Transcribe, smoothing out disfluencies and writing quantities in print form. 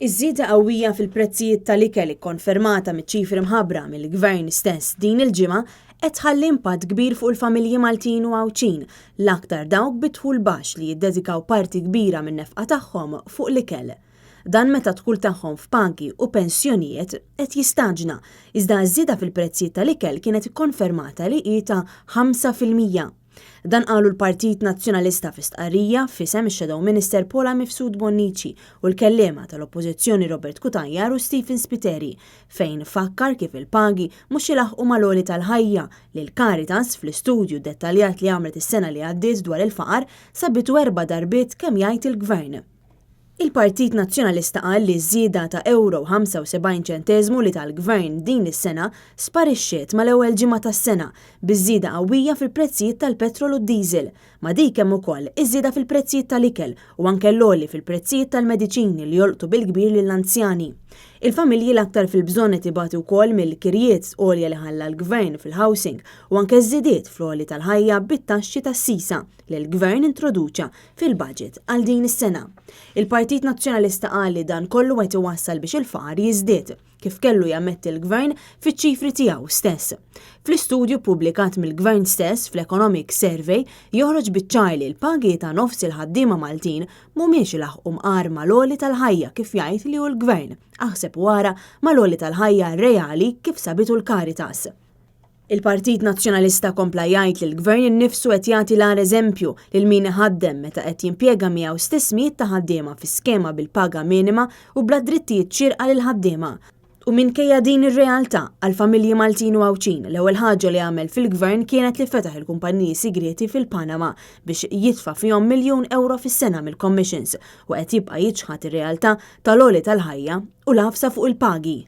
Iż-żieda qawwija fil-prezzijiet tal-ikel ikkonfermata miċ-ċifri mħabbra mill-Gvern stess din il-ġimgħa qed tħalli impatt kbir fuq il-familji Maltin u Għawdxin, l-aktar dawk bi dħul baxx li jiddedikaw parti kbira min-nefqa tagħhom fuq l-ikel. Dan meta d-dħul tagħhom f'pagi u pensjonijiet qed jistaġna, iżda ż-żieda fil-prezzijiet tal-ikel kienet ikkonfermata li hi ta' 5%. Dan qalu l-Partit Nazzjonalista fi stqarrija f'isem ix-Shadow Minister Paula Mifsud Bonnici u l-kelliema tal-Oppożizzjoni Robert Cutajar u Stephen Spiteri fejn fakkar kif il-pagi mhux ilaħħqu mal-għoli tal-ħajja li l-Caritas fl-istudju dettaljat li għamlet is-sena li għaddiet dwar il-faqar sabitu erba' darbiet kemm jgħid il-Gvern. Il-Partit Nazzjonalista qal li ż-żieda ta' ewro u 75 ċenteżmu li ta l-Gvern din is-sena sparixxiet mal-ewwel ġimgħa tas-sena biż-żieda qawwija fil-prezzijiet tal-petrol u d-diesel. Ma' dik hemm ukoll iż-żieda fil-prezzijiet tal-ikel u anke l-għoli fil-prezzijiet tal-mediċini li jolqtu bil-kbir lill-anzjani. Il-familji l-aktar fil-bżonn qed ibatu wkoll mill-kirjiet għolja li ħalla l-Gvern fil-housing u anke ż-żidiet fl-għoli tal-ħajja bit-taxxi tas-sisa li l-Gvern introduċa fil-budget għal din is-sena. Il-Partit Nazzjonalista qal li dan kollu qed iwassal biex il-faqar jiżdied, kif kellu jammetti l-Gvern fiċ-ċifri tiegħu stess. Fl-istudju ppubblikat mill-Gvern stess fl-Economic Survey joħroġ biċ-ċar li l-pagi ta' nofs il-ħaddiema Maltin mhumiex ilaħħqu mqar mal-għoli tal-ħajja kif jgħid li hu l-Gvern, aħseb u ara mal-għoli tal-ħajja reali kif sabitu l-Caritas. Il-Partit Nazzjonalista kompla jgħid li l-Gvern innifsu qed jagħti l-agħar eżempju lil min iħaddem meta qed jimpjega miegħu stess mijiet ta' ħaddiema fi skema bil-paga minima u bla drittijiet xierqa lill-ħaddiema. U minkejja din ir-realtà, għall-familji Maltin u Għawdxin, l-ewwel ħaġa li għamel fil-Gvern kienet li fetaħ il-kumpaniji sigrieti fil-Panama biex jitfa' fihom miljun ewro fis-sena mill-commissions u qed jibqa' jiċħad ir-realtà tal-għoli tal-ħajja u l-għafsa fuq il-pagi.